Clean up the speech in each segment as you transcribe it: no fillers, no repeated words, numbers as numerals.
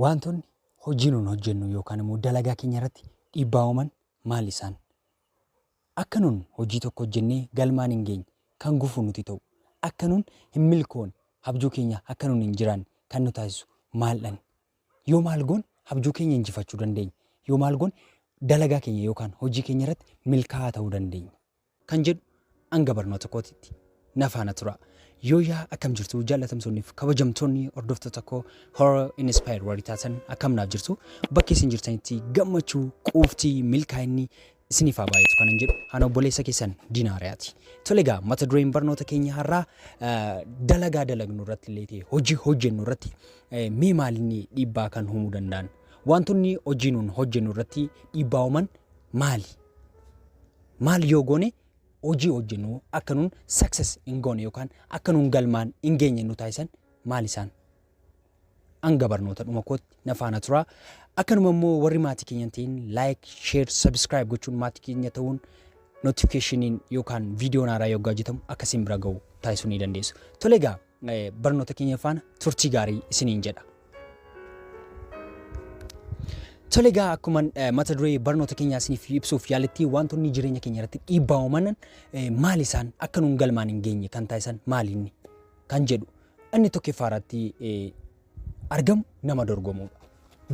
Wantoonni hojii nuun hojjennu yookaan immoo dalagaa keenya irratti dhiibbaa uuman maal isaan? Akka nuun hojii tokko hojjennee galmaan hin geenye kan gufuu nuti ta'u, akka nuun hin milkoone, abjuu keenya akka nuun hin jiraanne kan nu taasisu maaldhan? Yoo maal goone abjuu keenya injifachuu dandeenya? Yoo maal goone dalagaa keenya yookaan hojii keenya irratti milkaa'aa ta'uu dandeenya? Kan jedhu hanga barnoota kootiitti na faana tura. Yooyaa, akkam jirtu jaallatamtoonniif kabajamtoonni hordoftoota koo Horror Inspire warri taatan, akkam naaf jirtu? Bakki isin jirtanitti gammachuu, quuftii, milkaa'inni isiniif haa baay'atu kanan jedhu ana obboleessa keessan Dinaariyaati. Tole egaa, mata dureen barnoota keenya har'aa dalagaa dalagnu irratti illee ta'e hojii hojjennu irratti mee maalinni dhiibbaa kan uumuu danda'an? Wantoonni hojii nuun hojjennu irratti dhiibbaa uuman maali? Maal yoo goone hojii hojjennu akka nuun success hin goone yookaan akka nuun galmaan hin geenye nu taasisan maal isaan? Hanga barnoota dhuma kootti na faana tura. Akkanuma immoo warri maatii keenya hin ta'in like, share, subscribe gochuun maatii keenya ta'uun notificationiin yookaan viidiyoon haaraa yoggaa hojjetamu akka isin bira ga'u taasisuu ni dandeessu. Tole egaa, barnoota keenya faana turtii gaarii isiniin jedha. Tole egaa, akkuma mata duree barnoota keenyaa isiniif ibsuuf yaaletti, wantoonni jireenya keenya irratti dhiibbaa uuman maal isaan, akka nuun galmaan hin geenye kan taasisan maali inni kan jedhu, inni tokkoffaa irratti argamu nama dorgomuudha.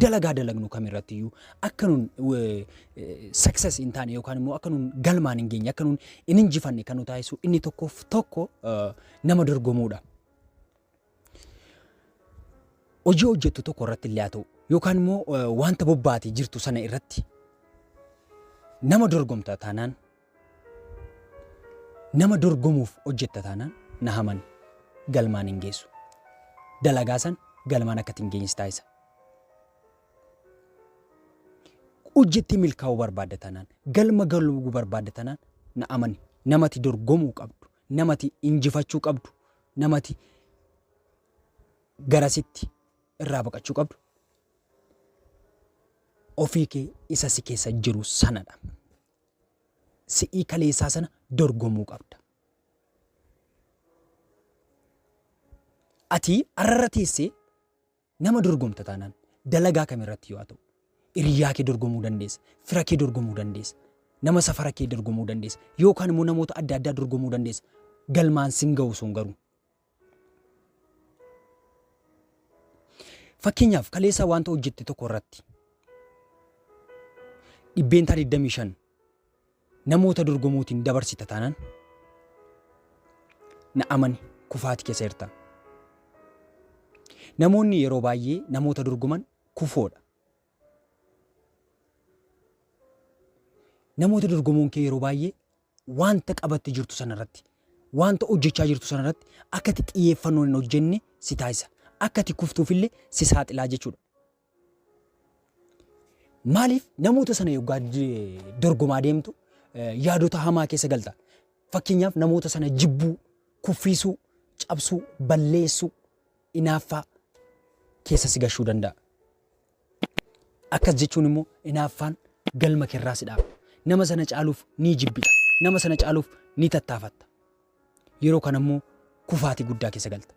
Dalagaa dalagnu kamirratti iyyuu akka nuun success hin taane yookaan immoo akka nuun galmaan hin geenye, akka nuun hin injifanne kan nu taasisu inni tokkoof tokko nama dorgomuudha. Hojii hojjettu tokko irratti illee haa ta'u yookaan immoo wanta bobbaatee jirtu sana irratti nama dorgomta taanaan, nama dorgomuuf hojjetta taanaan, na amani, galmaan hin geessu. Dalagaa san galmaan akka hin geenye si taasisa. Hojjettee milkaa'uu barbaadda taanaan, galma galuu barbaadda taanaan, na amani, namati dorgomuu qabdu, namati injifachuu qabdu, namati garasitti irraa baqachuu qabdu ofii kee isa si keessa jiru sanadha. Si'ii kaleessaa sana dorgomuu qabda. Ati arrarra teessee nama dorgomta taanaan, dalagaa kamirratti yoo haa ta'u, hiriyaa kee dorgomuu dandeessa, fira kee dorgomuu dandeessa, nama safara kee dorgomuu dandeessa, yookaan immoo namoota adda addaa dorgomuu dandeessa. Galmaan sin ga'u sun garuu. Fakkeenyaaf, kaleessa wanta hojjette tokko irratti 25% namoota dorgomuutiin dabarsita taanaan, na amani, kufaati keessa jirta. Namoonni yeroo baay'ee namoota dorgoman kufoodha. Namoota dorgomuun kee yeroo baay'ee wanta qabatte jirtu sanarratti, wanta hojjechaa jirtu sanarratti akka ati xiyyeeffannoon hin hojjenne si taasisa. Akka ati kuftuufillee si saaxilaa jechuudha. Maaliif? Namoota sana yoggaa dorgomaa deemtu yaadota hamaa keessa galta. Fakkeenyaaf, namoota sana jibbuu, kuffiisuu, cabsuu, balleessuu, inaaffaa keessa si gashuu danda'a. Akkas jechuun immoo inaaffaan galma keerraa si dhaaba. Nama sana caaluuf ni jibbita. Nama sana caaluuf ni tattaafatta. Yeroo kana immoo kufaatii guddaa keessa galta.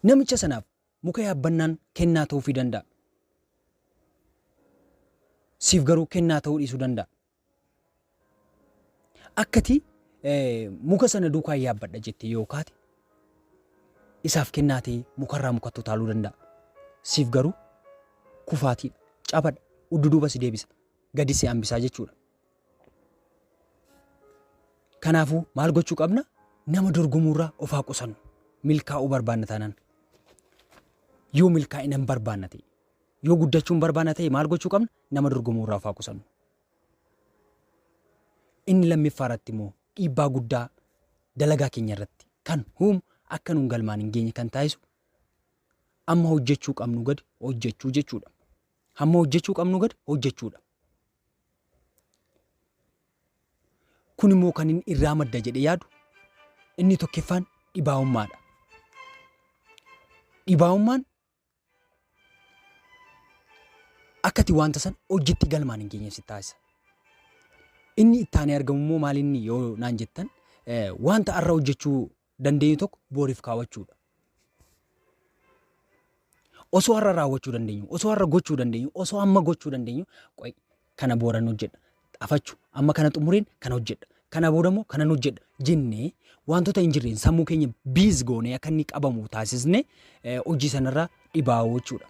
Namicha sanaaf muka yaabbannaan kennaa ta'uufii danda'a. Siif garuu kennaa ta'uu dhiisuu danda'a. Akkati muka sana duukaa yaabbadha jettee yoo kaate, isaaf kennaa ta'ee mukarraa mukatti utaaluu danda'a. Siif garuu kufaatiidha, cabadha, udduduuba si deebisa, gadi si hambisaa jechuudha. Kanaafuu maal gochuu qabna? Nama dorgomuurraa of haa qusannu. Milkaa'uu barbaanna taanaan. Yoo milkaa'ina hin barbaanna ta'e, yoo guddachuu hin barbaanna ta'e, maal gochuu qabna? Nama dorgomuurraa of haa qusannu. Inni lammaffaa irratti immoo dhiibbaa guddaa dalagaa keenya irratti kan uumu, akka nuun galmaan hin geenye kan taasisu, amma hojjechuu qabnu gadi hojjechuu jechuudha. Hamma hojjechuu qabnu gadi hojjechuudha. Kun immoo kan inni irraa madda jedhee yaadu inni tokkoffaan dhibaa'ummaadha. Dhibaa'ummaan akka ati wanta san hojjettee galmaan hin geenye si taasisa. Inni itti aanee argamu immoo maal inni yoo naan jettan, wanta har'a hojjechuu dandeenyu tokko booriif kaawwachuudha. Osoo har'a raawwachuu dandeenyu, osoo har'a gochuu dandeenyu, osoo amma gochuu dandeenyu, qoy kana boodan hojjedha. Afachu amma kana xumureen kana hojjedha. Kana booda immoo kanan hojjedha jennee wantoota hin jirreen sammuu keenya biiz goonee akka inni qabamu taasisne hojii sanarraa dhibaa'uu jechuudha.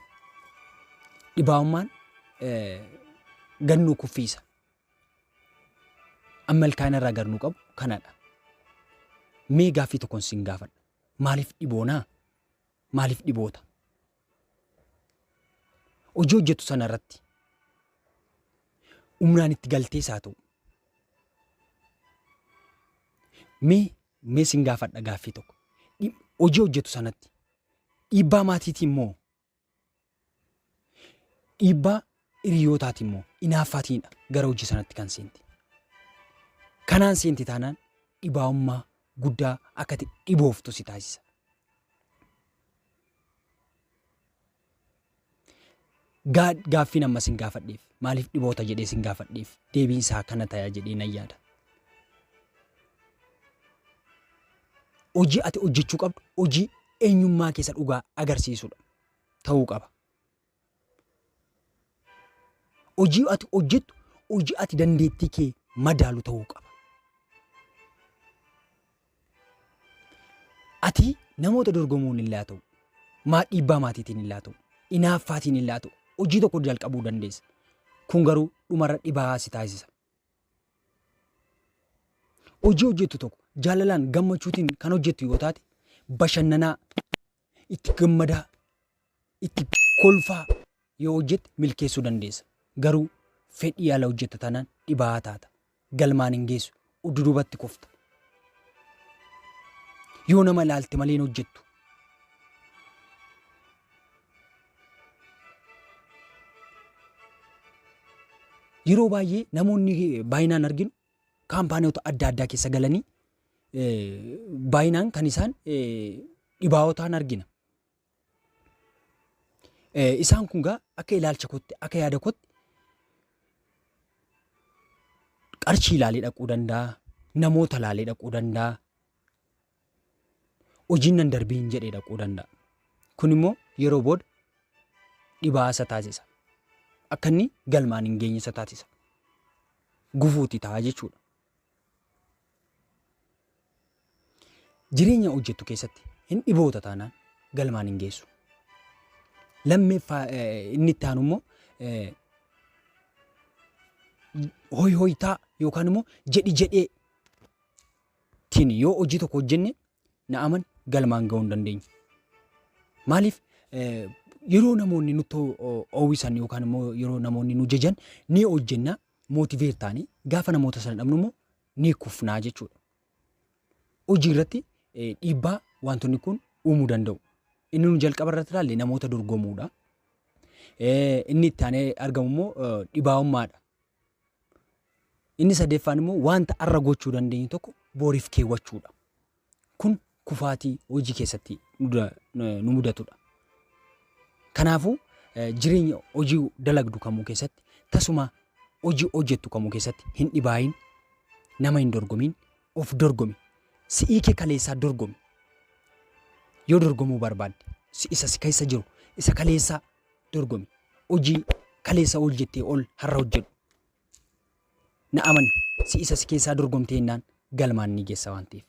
Dhibaa'ummaan gannuu kuffiisa. Amma milkaa'ina irraa garnuu qabu kanadha. Mee gaaffii tokkoon sin gaafadha. Maaliif dhiboonaa? Maaliif dhiboota? Hojii hojjettu sana irratti humnaan itti galtees haa ta'u. Mee sin gaafadha gaaffii tokko. Hojii hojjettu sanatti dhiibbaa maatiitiin moo dhiibbaa hiriyootaatiin moo inaaffaatiinidha gara hojii sanatti kan seenti. Kanaan seenti taanaan dhibaa'ummaa guddaa akka ati dhibooftu si taasisa. Gaaffiin amma sin gaafadheef maaliif dhiboota jedhee sin gaafadheef deebiin isaa kana ta'a jedhee nan yaada. Hojii ati hojjechuu qabdu hojii eenyummaa keessa dhugaa agarsiisudha ta'uu qaba. Hojii ati hojjettu hojii ati dandeettii kee madaalu ta'uu qaba. Ati namoota dorgomuun illee haa ta'u, maa dhiibbaa maatiitiin illee haa ta'u, inaaffaatiin illee haa ta'u, hojii tokko jalqabuu dandeessa. Kun garuu dhumarra dhibaa si taasisa. Hojii hojjettu tokko jaalalaan gammachuutiin kan hojjettu yoo taate bashannanaa, itti gammadaa, itti kolfaa yoo hojjette milkeessuu dandeessa. Garuu fedhii ala hojjetta taanaan dhibaa'aa taata. Galmaan hin geessu. Ududubatti kufta. Yoo nama ilaalte malee hin hojjettu. Yeroo baay'ee namoonni baay'inaan arginu kaampaaniota adda addaa keessa galanii baay'inaan kan isaan dhibaa'oo ta'an argina. Isaan kun gaa akka ilaalcha kootti akka yaada kootti qarshii ilaalee dhaquu danda'a, namoota ilaalee dhaquu danda'a, hojiin nan darbiin jedhee dhaquu danda'a. Kun immoo yeroo booda dhibaa isa taasisa. Akka inni galmaan hin geenye isa taasisa. Gufuuti ta'a jechuudha. Jireenya hojjettu keessatti hin dhiboota taanaan galmaan hin geessu. Lammeeffaa inni itti aanu immoo hoy hoytaa yookaan immoo jedhi jedhee tiin yoo hojii tokko hojjenne na aman galmaan ga'uu hin dandeenyu. Maaliif yeroo namoonni nutti oowwisan yookaan immoo yeroo namoonni nu jajan ni hojjenna mootiveet taane gaafa namoota sana dhabnu immoo ni kufnaa jechuudha. Hojii irratti dhiibbaa wantoonni kun uumuu danda'u. Inni nu jalqaba irratti ilaalle namoota dorgomuudha. Inni itti aanee argamu immoo dhibaa'ummaadha. Inni sadeeffaan immoo wanta har'a gochuu dandeenyu tokko boriif keewwachuudha. Kun kufaatii hojii keessatti nu mudatudha. Kanaafuu jireenya hojii dalagdu kamuu keessatti tasuma hojii hojjettu kamuu keessatti hin dhibaayin, nama hin dorgomiin, of dorgomi. Si'ii kee kaleessaa dorgomi. Yoo dorgomuu barbaadde si isa si keessa jiru isa kaleessaa dorgomi. Hojii kaleessa hojjettee ol har'a hojjedhu. Na amani si isa si keessaa dorgomtee jennaan galmaan ni geessa waan ta'eef.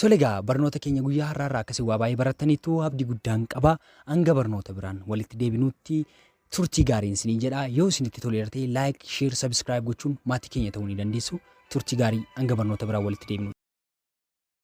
Tole egaa barnoota keenya guyyaa har'aa irraa akkasii waa baay'ee barattaniitu abdii guddaan qaba. Hanga barnoota biraan walitti deebinutti turtii gaariin isiniin jedha. Yoo isinitti toleera ta'e like, share, subscribe gochuun maatii keenya ta'uu ni dandeessu. Turtii gaarii hanga barnoota biraan walitti deebinutti.